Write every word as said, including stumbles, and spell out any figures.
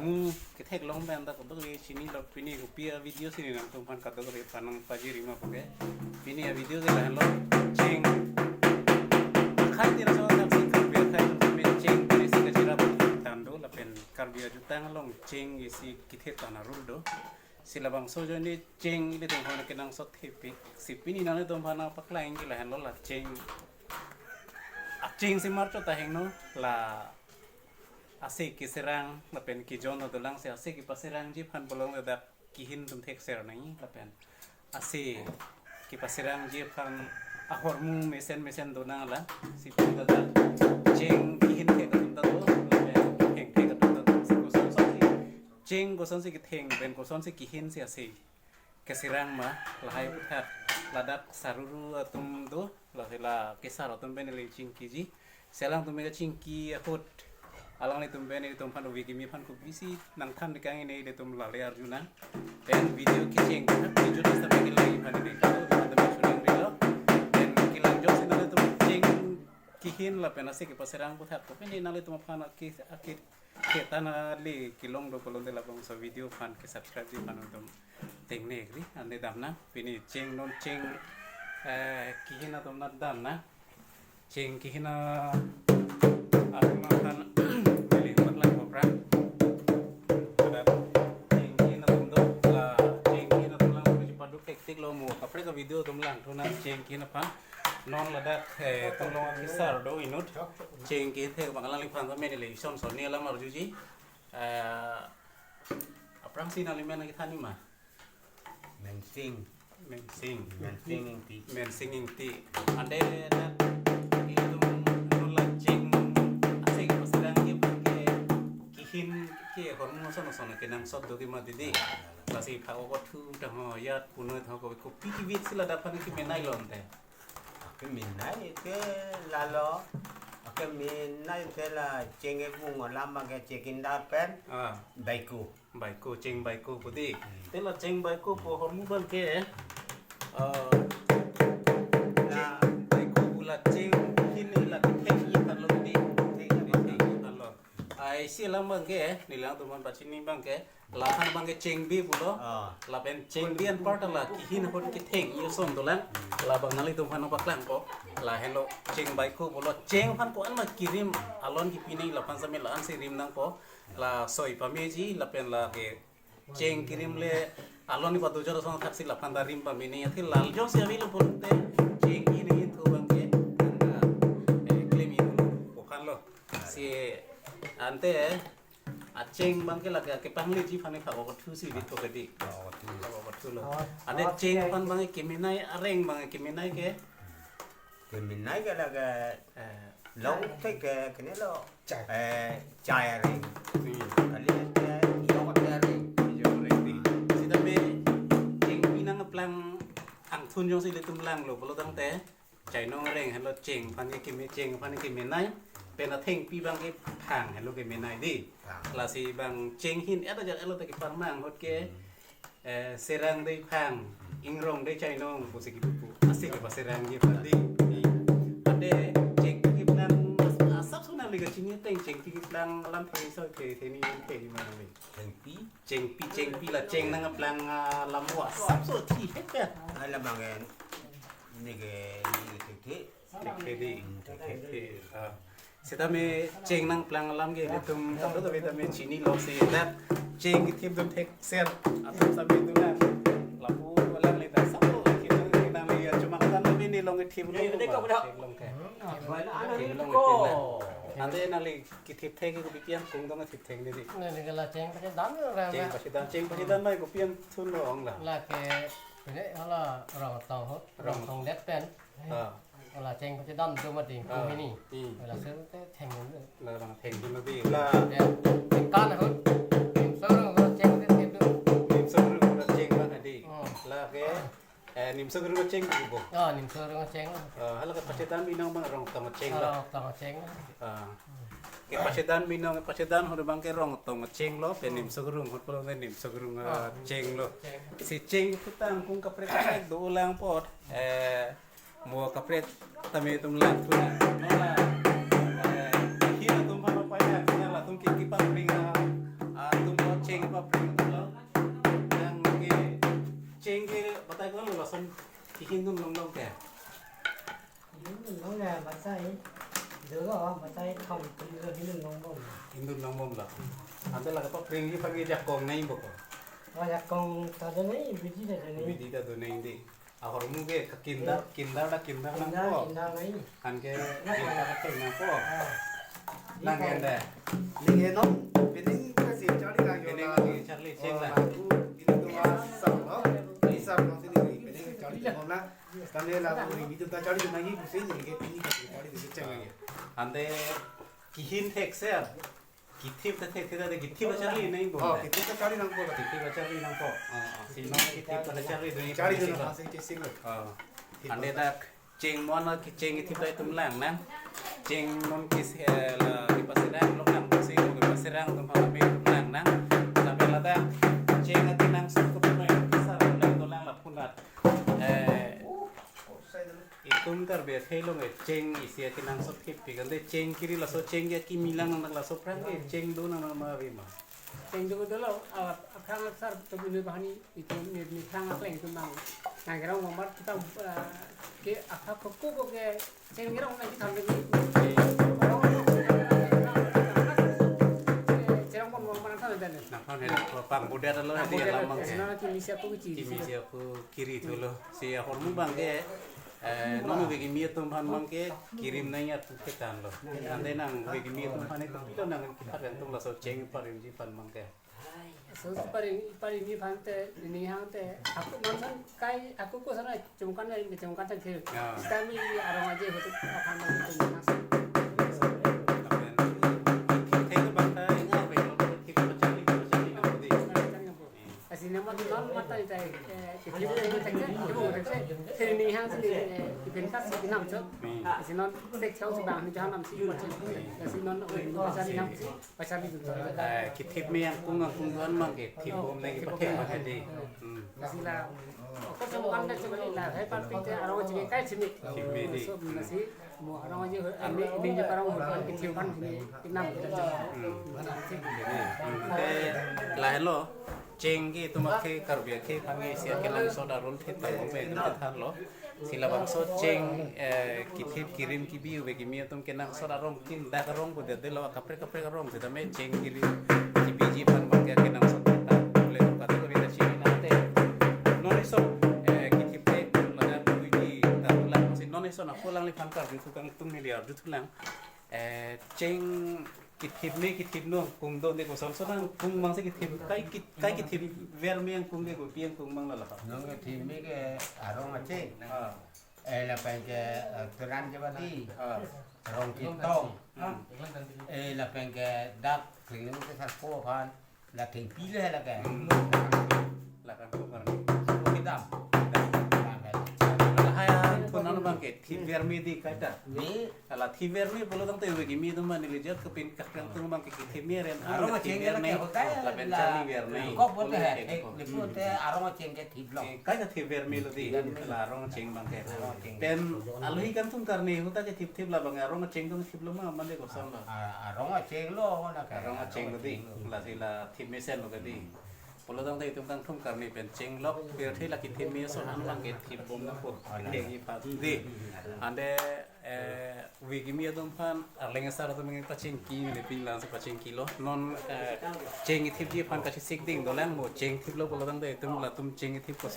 Hmm, kethek long pen ta kadokave chinilo, pini kopi avideo si nangtumphan kadokave aphan nangpajirima puke. Pini avideo si lahenlo, cheng. Akhai tira so tang si Karbi akhai atum si cheng pini si kachirap tando lapen Karbi ajutang along cheng isi kethe tana rule do. Si labangso ajoine cheng ilitumphana kenangsot thepik. Si pini nanglitumphan nangpaklang ke lahenlo la cheng. Acheng si mar chot ahengno la ase keserang lapen kejon dolang si ase kepaserangji aphan bolong dak kihin atum thekser nangji lapen ase kepaserangji aphan ahormu mesen mesen donang la si pun dak cheng kihin thek atum ta do lapen ketheng thek atum ta do si kosonsi cheng kosonsi ketheng pen kosonsi kihin si ase keserang ma lahai aphuthak ladak saruru atum do la la kesar atum pen ili chingkiji. Si alangtum pen kachingki ahut alanglitum pen ilitum aphan uvi kimi aphan kopisi nangthan dikang ini ilitum lale arjunang. Pen video kecheng aphuthak video nasta pen ilai aphan ini kalau ilitum aphan sulang rilo. Pen kelang jongsi nanglitum cheng kihin lapen ase kepaserang aphuthak ko pini nanglitum aphan aki aki ketana le kelong do pulote labangso video aphan kesubscribe ji aphan atum tengne kri ante damnang. Pini cheng non cheng eh, kihin atum na damnang. Cheng kihin atum aphan beli mat lang kopra. Ada cheng kihin atum do la cheng kihin atum lang padu hektik lo mo kaprek avideo atum langthu nang cheng kihin aphan. Non ladak eh, tulong akisar do inut. Cheng kihin thek abang alangliphan ta men ili ison son ni alam arjuji. Eh, aphrangsi nangli men kethan ma? Mensing. Mensing. Mensing Ingti. Mensing Ingti. Ante dak ilitum nula cheng ase kepaserangji aphan ke kihin ke ahormu ason ason kenangsot do ke ma didi. Lasi phak-ok thu tangho yat punoi tangho ko kopi kivit si ladak aphan kemenai lo ante. Kemenai ke lalo. Kemenai ke la cheng kevung alam abang ke cheng kindar pen. Ah, baiko. Baiko, cheng baiko pu dei. Hmm. Te la cheng baiko pu ahormu abang ke. Ah, la cheng baiko pu la cheng kihin la kethek-i aphan lo dei. Kethek-i aphan lo. Ai si alam abang ke, neli nangtumphan pachini abang ke, la aphan abang ke chengbi pulo. Ah. Lapen chengbi anparta la kihin ahut ketheng-i ason dolang. Labang nanglitumphan nangpaklangpo. Lahenlo cheng baiko pulo. Cheng aphan ko-an ma kirim alon kipi nangji laphan same la-an si rim nangpo. La soi pameji lapen la ke cheng kirim le alon ni patu jor ason thaksi laphan ta rim pame nangji. Athe lal jongsi avelo pulote cheng-i nangji thu abang ke. Tangka, eh, klem-i dulu. Ko aphan lo. Si ante acheng abang ke lake kepangleji aphan phak-ok thu si bit ko ke dei. Phak-ok thu. Phak-ok thu lo. Oh, ante oh, cheng okay. Aphan abang kemenai areng abang kemenai ke. Kemenai ke lake eh, long thek ke kene lo. Chai. Eh, chai areng. Hmm. Kali ke yo areng. Yo areng dei. Sitame chengpi nangplang angthun jongsi ilitum langlo pulo tangte. Chainong areng henlo cheng aphan ke keme cheng aphan kemenai. Pen athengpi abang ke phang henlo kemenai dei. Phang. Lasi abang cheng hin et ajat etlo ta keparmang ahut ke. Hmm. Eh, serang dei phang, ingrong dei chainong pusi kipu. Ase kepaserangji aphan dei. Ante chengpi keplang asap so nangli kachini ateng chengpi keplang alam thei so ke theni thei ma nangli. Chengpi? Chengpi, chengpi la cheng nangplang alam asap so thihek ya. Ai labang ke neke neke thek thek. Thek thek dei. Hmm, thek thek. Thek thek. Ah. Sitame cheng nangplang alam ke ilitum kadokave tame chinilo si dak cheng kethip dun thekser atum sitame dun nang. Lapu alam le ta sabo kethip nang nang le ya cuma kata nang bini long kethip lo. Thip long ke. Thip long kethip nang. Ante nangli kethip thek ke kopi pi angkung dong kethip thek ni dei. Neli ke la cheng pachedan lo. Cheng pachedan, cheng pachedan mai kopi angthun lo ong la. Lake ini hala Rongtong ho, Rong- Rongtong det pen. Ah. Hala cheng pachedan do ma ding. Ah. Ko hini. Hmm. Hala sir te theng lo. La bang theng lo dei. La. Ya. Kan ho. Nim so rong ho cheng te thep do. Nim so rong ho cheng bang dei. Hmm. Lake, eh, Nimso Gurung cheng dei bo. Ah, Nimso Gurung cheng. Ah, hala kepachedan binong abang Rongtong cheng lo. Ah, Rongtong cheng. Ah. Kepachedan binong, kepachedan ahut abang ke Rongtong cheng lo, pen Nimso Gurung ahut pulo Nimso Gurung, ah, cheng lo. Cheng. Si cheng thu ta angkung kaprek kaprek dolang apot. Eh, mo kaprek tame atum langthu na. Mo la, eh, hira atum aphan paya, hira latum ke kipapring, ah, atum Pring lo. Nangke cheng ke batai ko lo lason kihin dun longlong ke. Kihin dun long ya batai. Dolo batai thom tum lo hin dun longbom. Hin dun longbom lo. Ante lake papring ji pagi jakong nai boko. Oh, jakong ta do nai, bidi ta do nai. Bidi ta do nai di. Ahormu ke ke kindar, kindar da kindar nangpo. Kindar, kindar nai. Anke kindar ke nangpo. Ah. Nang ende. Ning henong, pining ke si charli nang yo. Pining ke charli, oh, cheng la. Aku ini tuh mas, isap lo. Isap lo sini nih, pining charli tuh na. Kami lagu ini tuh tak charli tuh nangji, pusing nih, kayak pining ke charli tuh cheng lagi. Ante kihin thek se. Kithip ta thek thek ta kithip ta charli nangpo. Oh, kithip ta charli nangpo. Kithip ta charli nangpo. Ah, ah. Si non kithip ta charli dun. Charli dun, ah, si chesing lo. Ah. Ande dak cheng mo na ki cheng kithip ta itum lang nang. Cheng non kis, eh, la kipasirang lo nang, si mo kipasirang atum pame itum lang nang. Tapi la dak cheng ati nang sop ko pame kisar nang to lang lapu nat. Eh, itum Karbi akhei along e cheng isi akenangsot kepik ante cheng kiri laso cheng ke kimi lang nang laso aphrang ke cheng do nang ma ave ma. Cheng do dolo, a, aphrang asar to bini bahani itum ni, ni aphrang akleng itum nang. Nang kerang mamar kita, a, ke akha koko ko ke cheng kerang nang kita ni. Cheng pon mamar nang sana dane. Nang pon hera pang buda lo. Pang dia buda lamang lo, ke. Sina kimi siap ko kiri. Kimi siap ko kiri thulo. Si ahormu abang ke, eh, non ove kimi atum aphan abang ke kirim nai ya tu ke kan lo. Ante nang ove kimi atum aphan itu pilo nang kita kan tum laso cheng parimji aphan abang ke. So parim, parimji aphan te, ini hang te, aku mansan kai, aku ko sana chungkan nai, chungkan tang ke. Ya. Sitami arong aje hotu aphan abang itu mas. Lapen, thek abang ta inga ave lo, thek pachali, pachali nang ave. Pachali nang ave. Asi nama tu non mata itai, eh, kita kita kita kita kita kita ini hang sini, eh, ipen kas sini nam chot. Hmm. Asi non sek chau si bang ni jaham si chot. Asi non, eh, pachali nang si, pachali tu. Eh, kithip me angkung angkung do-an abang ke, thip bom nang ke pakai pakai di. Hmm. Asi la, okor semua kan dah coba ni la, hai pan pite arong chini kai chini. Thip me di. So, nasi, mo arong aje, ini, ini je parang mo kan kithip kan ini, inam kita. Hmm. Jadi, hmm, te lahelo, cheng ke itum akhei Karbi akhei aphan ke isi akenangsot aron thek ta bom me itum than lo. Si labangso cheng, eh, kithip kirim kibi ove kimi atum kenangsot arong kin dak arong ko dede lo kaprek kaprek arong sitame cheng kirim kibiji aphan abang ke kenangsot ta le ka tu ka chini nang te. Non iso, eh, kithip te ladak tuji ta lang si non iso na pulang le phan kar jutu kang tung miliar jutu lang. Eh, cheng kithip me kithip no kung do de koson so nang kung mang se kithip kai kit-, kai kithip ver me angkung de ko pi angkung mang la la. Nong kithip me ke arong acheng. Ah. Eh, lapen ke, eh, turan jabati. Ah. Rong kitong. Hmm. Eh, lapen ke dak kling ke sarpo aphan. La thengpi le la ke. Hmm. La kan ko kan. Ko kedam. Kedam. Kedam. La hai an ko nang abang ke thip ver me di kaita. Me. Ala thip ver me pulo tangte ove kimi atum mane le jat kepin kakrang atum abang ke kithip me ren. Arong acheng thip ver la me. Ke hotai lapen la charli ver me. Kok bote hai. Pulo ke kok. Lepo te arong acheng ke thip lo. Eh, kaita thip ver me lo di. Thip ver me. La arong acheng abang ke. Arong acheng. Pen alohi kan tum karne hotai ke thip thip labang arong acheng tum thip lo ma mane koson lo. A-, arong acheng lo na ke. Arong acheng lo di. Arong acheng lo. La si la thip mesen lo ke di. Pulo tangte itum kangthum karne pen chenglok pirthe la kithip me ason an abang ke thip bom nangpo. Thengji aphan di. Ante, eh, ove kimi atum aphan arleng asar atum nge pachengki ne pin lang si pachengki lo. Non, eh, cheng kithipji aphan kachesik ding dolang mo cheng thip lo pulo tangte itum latum cheng kithip koson.